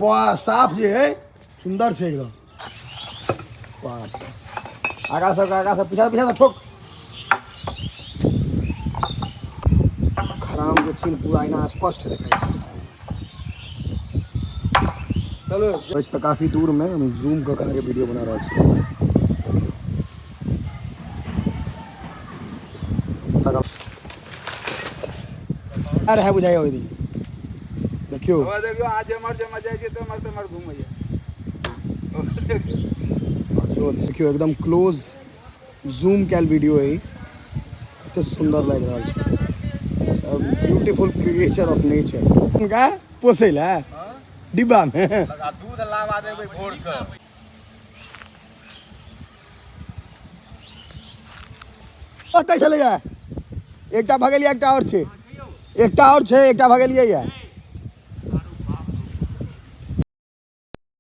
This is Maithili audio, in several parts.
वाह साफ जे है सुंदर छै एकदम। बाप रे। आगा सब, आगा सब, पीछा पीछा सब ठोक। खराम के चिन्ह पूरा एना स्पष्ट देखाइ छै। चलो। वैसे तऽ काफी दूर में हम जूम कऽ के अहाँके वीडियो बना रहल छी। रहै बुझाइया ओहि दिन। देखियौ। हवा देखियौ, आज एम्हर जे मजा छै, तऽ एम्हर तऽ एम्हर घुमैया। देखियौ एकदम क्लोज जूम कयल वीडियो है, कते सुंदर लागि रहल छै। सब ब्यूटीफुल क्रिएचर ऑफ नेचर। हुनका पोसै लए डिब्बा में दूध लावा देबै भोर के। ओतै छलैया एकटा भगेलिया, एकटा आओर छै, एकटा आओर छै, एकटा भगेलियै या।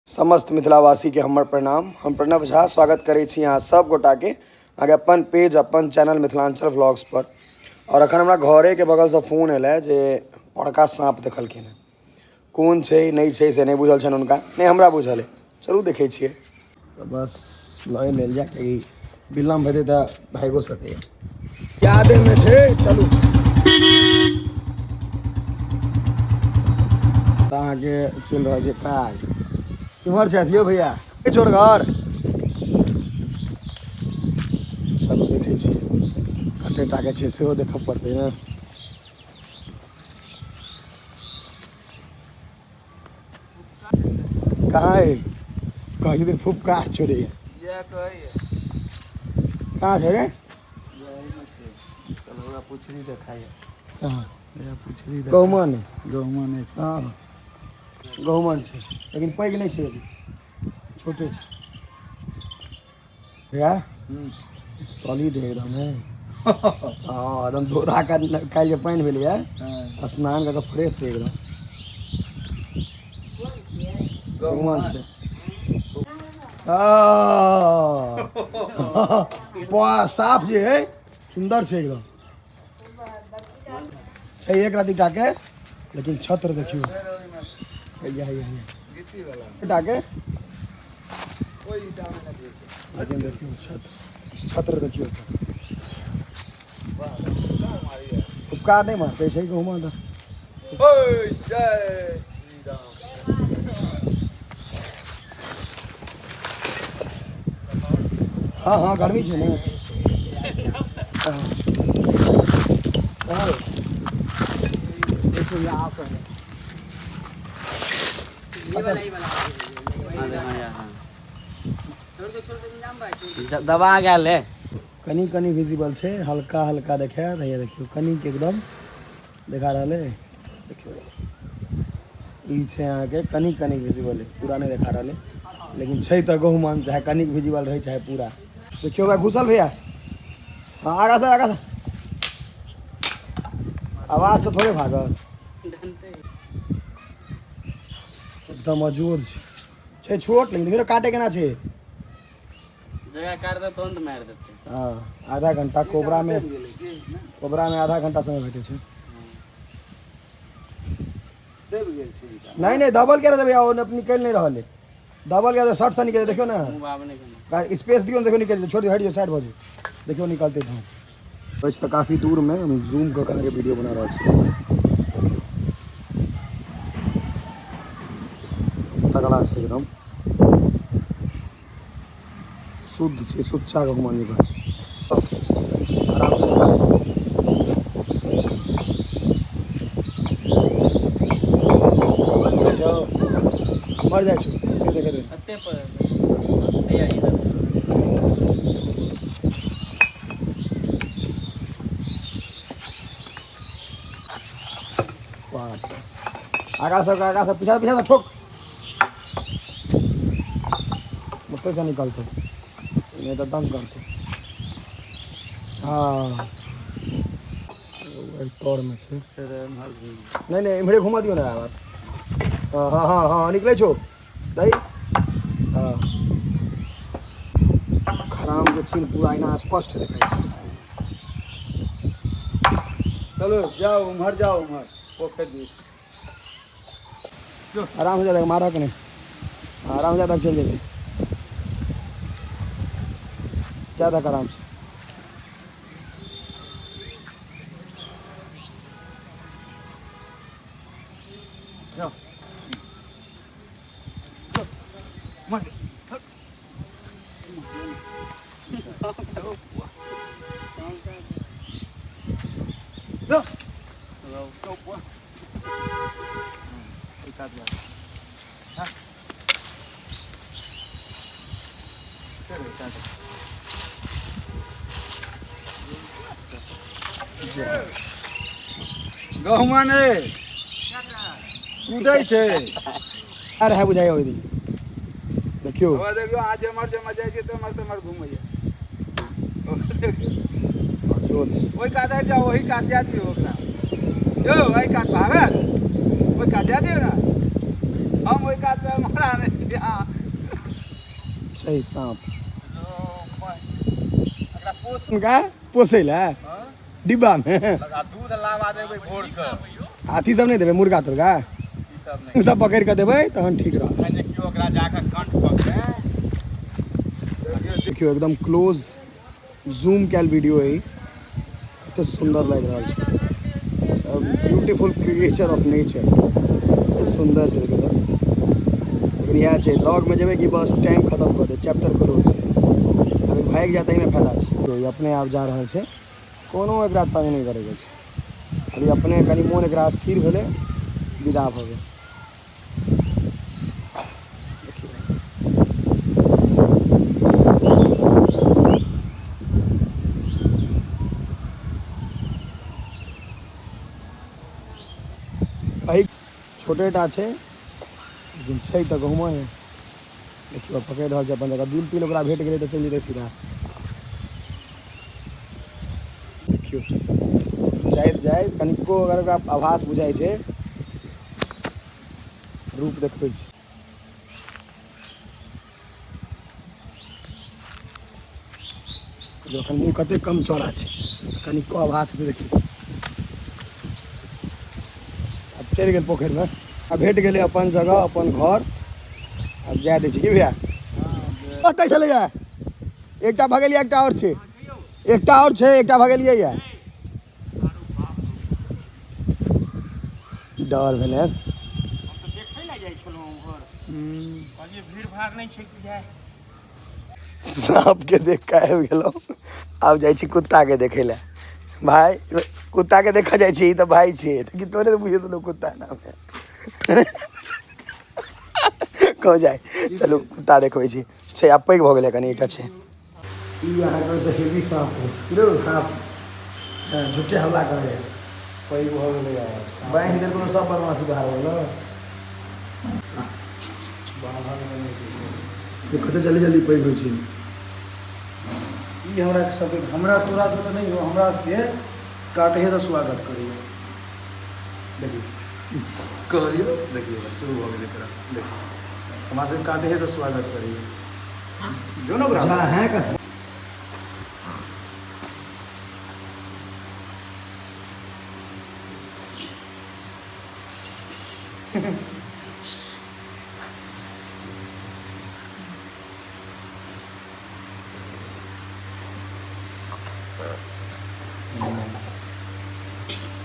समस्त मिथिलावासी के हमर प्रणाम। हम प्रणव झा स्वागत करै छी अहाँ सब गोटा के अहाँके अपन पेज अपन चैनल मिथिलांचल व्लॉग्स पर। और अखन हमरा घरे के बगल से फोन एलै जे बड़का साँप देखलखिन हँ। कोन छै नहि छै से नहि बुझल छनि हुनका, नहि हमरा बुझल है। चलू देखै छियै। तऽ बस लए लेल जाय, कियाकि विलम्ब हेतै तऽ भागिओ सकैए। यादेमे छै। चलू तऽ अहाँके चलि रहल छै काज। इम्हर छथि यौ भैया, जोरगर। चलू देखै छियै कते टाके छै, सेहो देखऽ पड़तै ने। कहाँ है? कहै छथिन फुफकार छोड़ैए। इएह कहैए। कहाँ छै रे? चलो ओकरा पुछरी देखाइए। कहाँ? पुछरी। गहुमन। गहुमन छै। हँ, गहुमन छै, लेकिन पैघ नहि छै, बेसी छोटे छै भैया। सॉलिड है एकदम है। हँ, एकदम धोधा काल्हि जे पानि भेलैए, स्नान कऽ कऽ फ्रेश है एकदम। गहुमन छै। वाह साफ जे है सुंदर छै एकदम। छै एक राति टाके, लेकिन छत्र देखियौ। हैया हैया हैया टाके, लेकिन देखियौ छत्र, छत्र देखियौ। उपकार नहि मारतै छै गहुमा तऽ। जय श्री राम। हँ हँ, गर्मी छै ने। हाँ। कहाँ रे? देखो यहाँ पर है। दबा गेल है। कनी कनी विजिबल छै, हल्का हल्का देखायत। हैया देखियौ, कनिक एकदम देखा रहल है। देखियौ, ई छै अहाँके कनी कनी विजिबल है, पूरा नहि देखा रहल है, लेकिन छै तऽ गहुमन, चाहे कनिक विजिबल रहै चाहे पूरा। देखियौ भाई, घुसल भैया। हाँ, आगा से, आगा से। आवाज से थोड़े भागत। एकदम अजोर छै, छै छोट, लेकिन देखियौ काटे केना छै। जगह काट दे तुरंत मारि देतै। हाँ, आधा घंटा कोबरा में, कोबरा में आधा घंटा समय भेटै छै। दबि गेल छै ईटा। नहीं नहीं, दबल के रहै भैया, ओ निकलि नहि रहल है। दबल के शर्ट से निकल, देखियौ ने। मुँह आब नहि केना। स्पेस दियौ ने, देखियौ निकल जेतै। छोड़ दियौ, हटि जाओ, साइड भऽ जाओ। देखियौ निकलतै धान। वैसे तऽ काफी दूर में हम जूम कऽ के अहाँके वीडियो बना रहल छी। तगड़ा छै एकदम, शुद्ध छै, सुच्चा गहुमन जे कहै छै। आराम से निकाल। जाओ, मर जाइ छौ से देखैत रही। कते पर हैया इधर। बाप रे। आगा सब, आगा सब, पीछा पीछा सब ठोक। ओतै से निकलतै, नहि तऽ दम करतै। हँ, ओहि तरमे छै। नहि नहि, इम्हरे घुमा दियौ ने। आब हँ हँ हँ हँ, निकलै छौ दही। हँ, खराम के चिन्ह पूरा एना स्पष्ट देखाइ छै। चलो जाओ उम्हर, जाओ उम्हर। पोखरि दिस। आराम से जाता मारा के नहीं, आराम से जाता चल जाते, जाता आराम से। जाओ मर जाओ गहुमा नहि कूदै छै। अरे है बुझाइ ओहि दिन देखियौ। देखियौ अहाँ जेम्हर जेम्हर जाइ छियै तेम्हर तेम्हर घुमैया। ओहि कात आबि जाउ, ओहि कात जा दियौ ओकरा। यौ एहि कात भागल, ओहि कात जा दियौ ने। हम ओहि कात मारा आनै छी। अहाँ छै साँप पोसै लए डिब्बा में दूध लावा देबै भोर के। हाथी सब नहि देबै, मुर्गा तुर्गा सब पकड़ि कऽ देबै तहन ठीक रहत। देखियौ एकदम क्लोज जूम कयल वीडियो है, कते सुंदर लागि रहल छै। सब ब्यूटीफुल क्रिएचर ऑफ नेचर, कते सुंदर छै देखियौ तऽ। लेकिन इएह छै लग में जेबै कि बस टाइम खत्म कऽ दे, चैप्टर क्लोज। अभी भागि जाए ताहिमे फायदा छै। ई अपने आप जा रहल छै, कोनो एकरा तंग नहि करैके छै। अभी अपने कनि मोन एकरा स्थिर भेलै, विदा भऽ गेल। एहि छोटे टा छै लेकिन छै तऽ गहुमा है। देखियौ पकड़ि रहल छै अपन जगह, बिल तिल ओकरा भेट गेलै तऽ चलि जेतै सीधा। देखियौ जाइत जाइत कनिको अगर ओकरा आभास बुझाइ छै, रूप देखबै छै। जखन मुँह कते कम चौड़ा छै, कनिको आभास हेतै। देखियौ आब चलि गेल पोखरिमे, आ भेट गेलै अपन जगह अपन घर। आब जाय दै छै की भैया? ओतै छलैया एकटा भगेलियै, एकटा आओर छै, एकटा आओर छै, एकटा भगेलियै या। डर भेलै। साँप के देख कऽ आबि गेलहुँ, आब जाइ छी कुत्ता के देखै लए। भाय कुत्ता के देखऽ जाइ छी, ई तऽ भाय छियै कि तोरे तऽ बुझैत लोक कुत्ता नाम है। कहू जाय चलू कुत्ता देखबै छी। छै आब पैघ भऽ गेलै कनि, एकटा छै ई अहाँके ओहिसँ हेवी साँप है। की रौ साँप झूठे हल्ला करैए, पैघ भऽ गेलै। बान्हि देलकै तऽ सब बदमाशी बाहर भऽ गेलो। कते जल्दी जल्दी पैघ होइ छै ई। हमरा सबके, हमरा तोरा सबके नहि हो, हमरा सबके काटहे से स्वागत करैया। देखियौ कहलियौ, देखियौ शुरू भऽ गेलै एकरा। देखियौ हमरा सबके काटहे से स्वागत करैया जो ने ओकरा जा है कथी।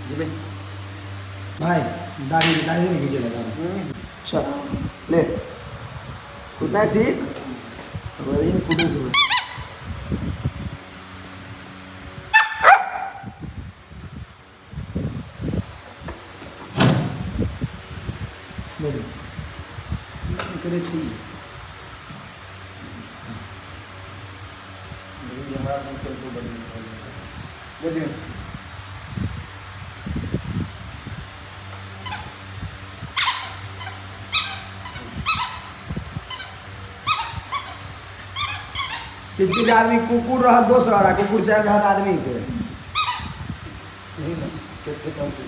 जेबै भाई दाढ़ी दाढ़ी नहीं खींचे दाढ़ी। चल ले कुदना सीख, वही कूदे से। ले ले करे छी हमरा संग खेलको बड़ी बुझे। किछु किछु आदमी कुकुर रहत दोसर आ कुकुर चालि रहत आदमीके। कते कम से